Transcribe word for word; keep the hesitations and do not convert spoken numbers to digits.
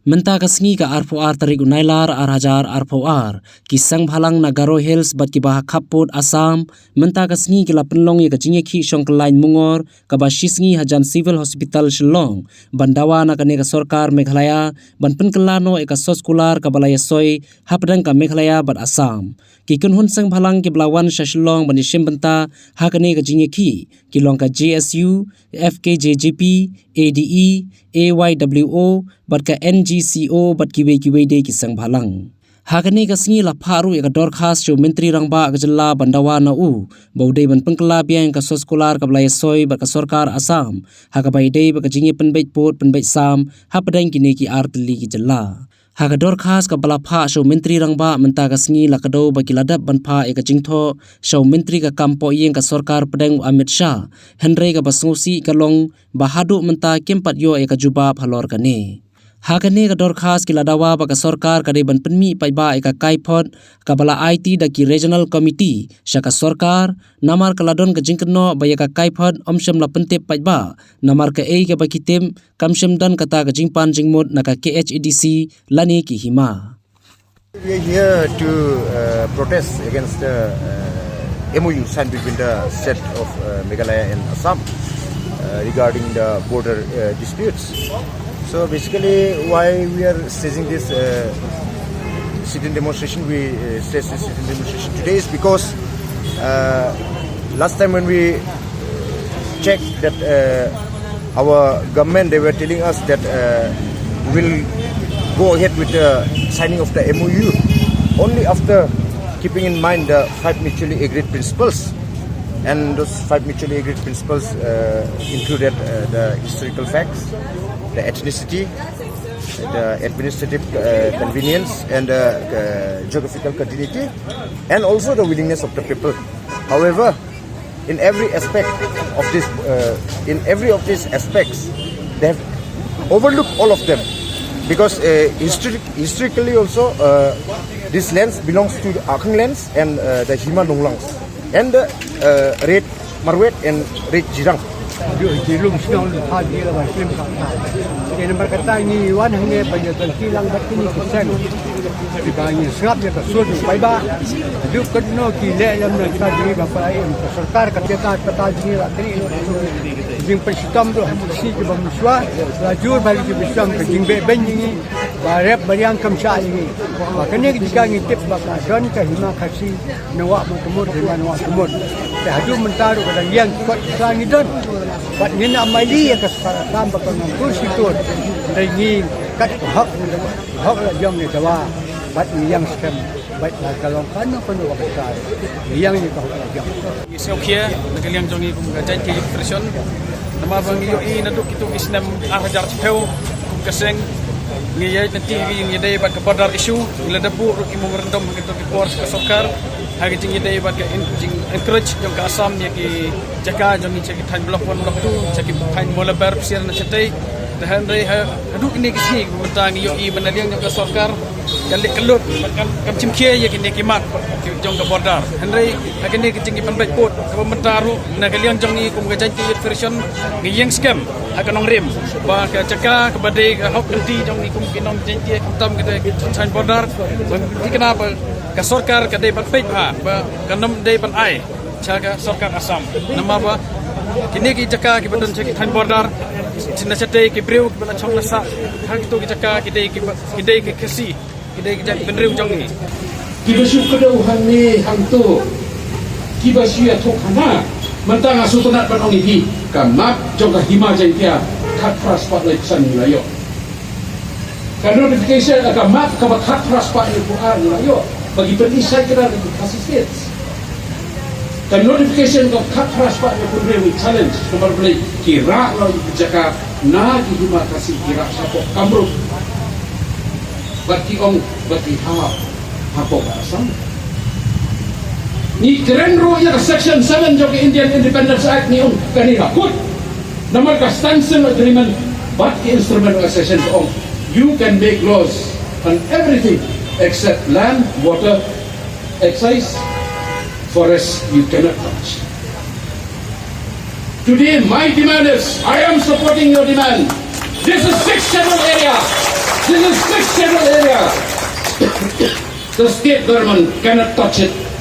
Mynta ka sngi ka arphew ar tarik u Nailar ar hajar arphew ar, ki seng bhalang na Garo Hills bad kiba ha khappud Assam, mynta ka sngi ki la pynlong ïa ka jingïakhih shongkhlain mungor, kaba shi sngi hajan Civil Hospital Shillong, ban dawa na kane ka sorkar Meghalaya, ban pynkylla noh ïa ka soskular kaba la ïasoi, hapdeng ka Meghalaya bad Assam. Ki kynhun seng bhalang kiba la wan sha Shillong ban ïashim bynta ha kane ka jingïakhih, ki long ka J S U, F K J G P, A D E, A Y W O, bad ka N G C O, bad kiwei kiwei de ki seng bhalang. Ha kane ka sngi la phah ruh ïa ka dorkhas sha u Myntri Rangbah ka jylla ban dawa na u, ba u dei ban pynkylla biang ka soskular kaba la ïasoi bad ka sorkar Assam, ha kaba ïadei bad ka jingïapynbeit pud pynbeit sam, hapdeng kine ki ar tylli ki jylla. Ha ka dorkhas kaba la phah sha u Myntri Rangbah mynta ka sngi la kdew ba ki la dep ban phah ïa ka jingthoh sha u Myntri ka kam pohïing ka sorkar pdeng u Amit Shah, hynrei kaba sngewsih ka long ba haduh mynta kim pat ïoh ïa ka jubab halor kane. Ha kane ka dorkhas ki la dawa ba ka sorkar ka dei ban pynmih paidbah ïa ka kaiphod kaba la aiti da ki Regional Committee sha ka sorkar, namar ka la don ka jingkynnoh ba ïa ka kaiphod ym shym la pyntip paidbah, namar kaei kaba ki tip kam shym don kata ka jingpan jingmut na ka K H A D C lane ki hima. We are here to uh, protest against the uh, M O U signed between the state of uh, Meghalaya and Assam uh, regarding the border uh, disputes. So basically, why we are staging this uh, sit-in demonstration? We uh, stage this sit-in demonstration today is because uh, last time when we checked that uh, our government, they were telling us that uh, we'll go ahead with the signing of the M O U only after keeping in mind the five mutually agreed principles. And those five mutually agreed principles uh, included uh, the historical facts, the ethnicity, the administrative uh, convenience, and the uh, geographical continuity, and also the willingness of the people. However, in every aspect of this, uh, in every of these aspects, they have overlooked all of them because uh, historic, historically also uh, these lands belongs to the Akhang lands and uh, the Hima Nonglangs and the uh, Red Marwet and Red Jirang. Ju ji lum shnong lu pha ji la ba slim ka ka. Ke namar kata ngi wan hangne ba ïa kan ki lang bat kini ki seng. Ki ba ngi sngap ïa ka sur bai ba. Ju kat no ki le lam na ka ji ba pa im ka sorkar ka teta ka ta ji la kri. Jing pa shitom tu ha si ki ba muswa. La jur ba ki ba shitom ka jing be ben ngi. Ba rep ba yang kam sha ngi. Ba kane ki ka ngi tip ba ka don ka hima Khasi. Nawak mut mut dengan nawak mut. Te haduh mentara kadang yang kuat Islam ni don. Bat ni nak mali ya ke separat tam bakal ngantur situr. Dan ni kat hak ni hak la jam ni dawa. Bat ni yang sekem. Bat la kalong kanu kanu bakal. Yang ni kau la jam. Ngi sngewkhia na ka liang jong ngi kum ka Jaintia Youth Federation. Namar ba ngi ïohi naduh kito ki snem ar hajar shiphew kum ka seng ngi ïaid lynti ngi ïadei bad ka border issue, ngi la da buh ruh ki memorandum ha kito ki por sha ka sorkar ha ka jingïadei bad ka en-, jing encourage jong ka Assam ïa ki jaka jong ngi sha ki thaiñ Block One, Block Two, sha ki thaiñ Molaber, Psiar na shatei. Te hynrei ha haduh kine ki sngi mynta ngi ïohi ba na liang jong ka sorkar ka leh ka lut, kam, kam shim khia ïa kine ki mat jong ka border. Hynrei ha kine ki jingïapynbeit pud kaba mynta ruh na ka liang jong ngi kum ka Jaintia Youth Federation ngi ïeng skhem ha ka nongrim ba ka jaka kaba dei ka hok lynti jong ngi kum ki nong Jaintia khamtam ka dei ka thaiñ border. Ba ngi kynmaw ba ka sorkar ka dei ban peit bha ba kan ym dei ban ai sha ka sorkar Assam. Namar ba kine ki jaka kiba don sha ki thaiñ border, na shatei ki briew kiba la shong la sah ha kito ki jaka ki dei kiba, ki dei ki Khasi, ki dei ki jait bynriew jong ngi. Kiba shu kdew hangne hangto, kiba shu ïathuh hana, mynta nga sngewtynnat ban ong ïa phi, ka map jong ka Hima Jaintia khatphra spah laiphew san ngi la ïoh. Ka notification, ka map kaba khatphra spah laiphew ar ngi la ïoh ba ki pyni shai kdar ki Khasi States. Ka notification ka khatphra spah laiphew hynriew ngi challenge, namar balei ki rah la ki jaka na ki Hima Khasi, ki rah shapoh Kamrup. Bad ki ong ba ki hap hapoh ka Assam. Ngi kren ruh ïa ka Section seven jong ka Indian Independence Act, ngi ong kane ka kut. Namar ka Standstill Agreement bad ki Instrument of Accession ka ong you can make laws on everything except land, water, excise, forest you cannot touch. Today my demand is, I am supporting your demand. This is sixth schedule area. This is sixth schedule area. The state government cannot touch it.